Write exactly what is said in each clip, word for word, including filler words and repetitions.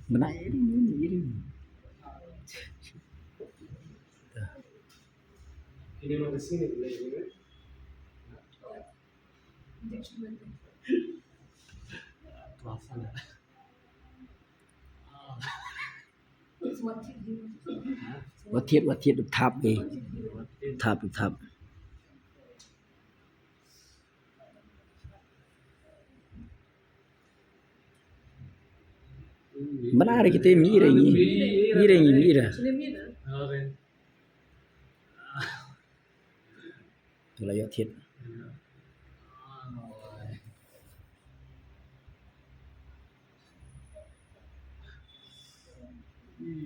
Mana iring, iring. Wat thied, wat thied, thap eh. Thap, thap. Mana ada kita mira ni. Mira ni, mira. Tu la ïoh thied.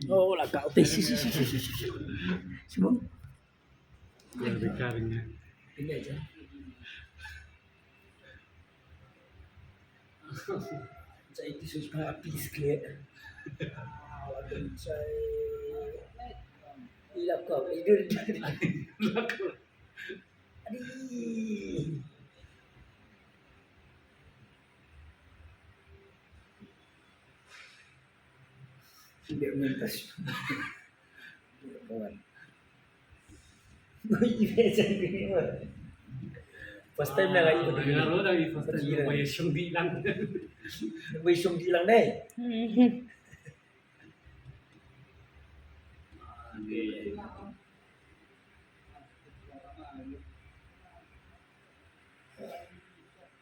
Oh, la ka. Sibuk. First time lah kali. Nga lo dah first time. Bai shong di lang. Bai shong di lang dai.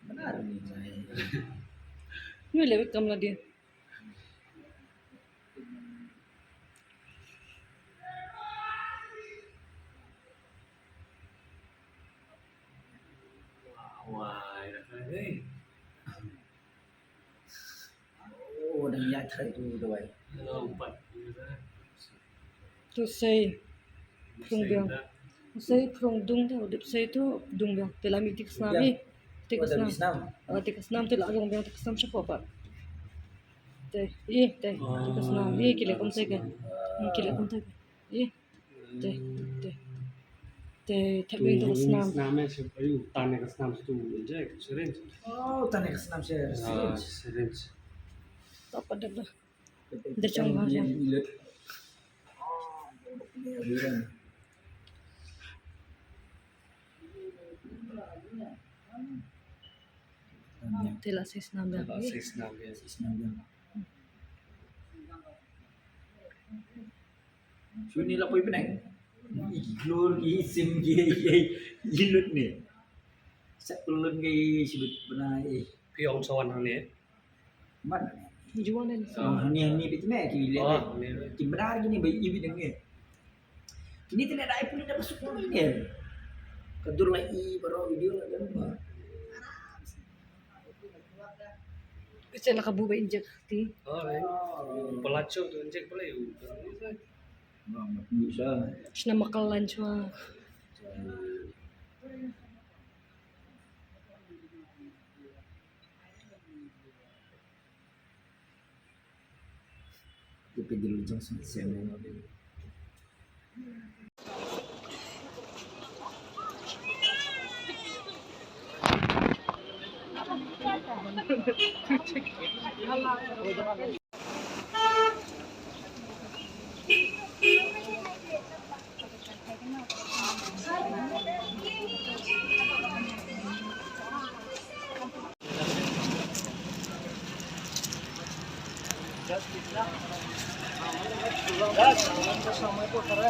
Benar ni. Ni lewat kam lah dia. Wah, dah kena ni. Oh, dah niat hari tu, dah, wai. Dah empat. Tu sei phrong biang. Sei phrong dung tu, dip sei tu dung biang. Te la mih ti ka snam, eh. Ti ka snam. Ah, ti ka snam te la rung biang ti ka snam shapoh pat. Te, eh, te, ti ka snam. Eh, ki leh kumta ke. Hmm, ki leh kumta ke. Eh, te, te. Te, te, ti ka snam. Snam eh, sha, ayu, tan ka snam tu, injek, syringe. Oh, tan ka snam sha, syringe. Syringe. Tak apa dah. Dah chong ba dah. Te la sei snam biang. Te la sei snam biang. Sei snam biang. Shu ni la poi bneng. Ki klur ki sim ki, ki, ki lut ni. Sat klur ki sibit bnai. Phi ong sa wan hangne. Mat. Juan dan. Oh, ni, ni bit me ki le. Oh, ni. Ki bnar kini ba i bit ngi. Kini te ne dai puli da masuk ni ne. Ka dur la i baroh video la dan ba. Ka cha la ka bu ba injek ti. Oh, ni. Pelacu tu injek pula yu. Bisa. Sna makal lan chua.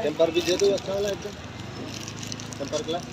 Temper भी दे दो, अच्छा वाला एकदम। Temper glass.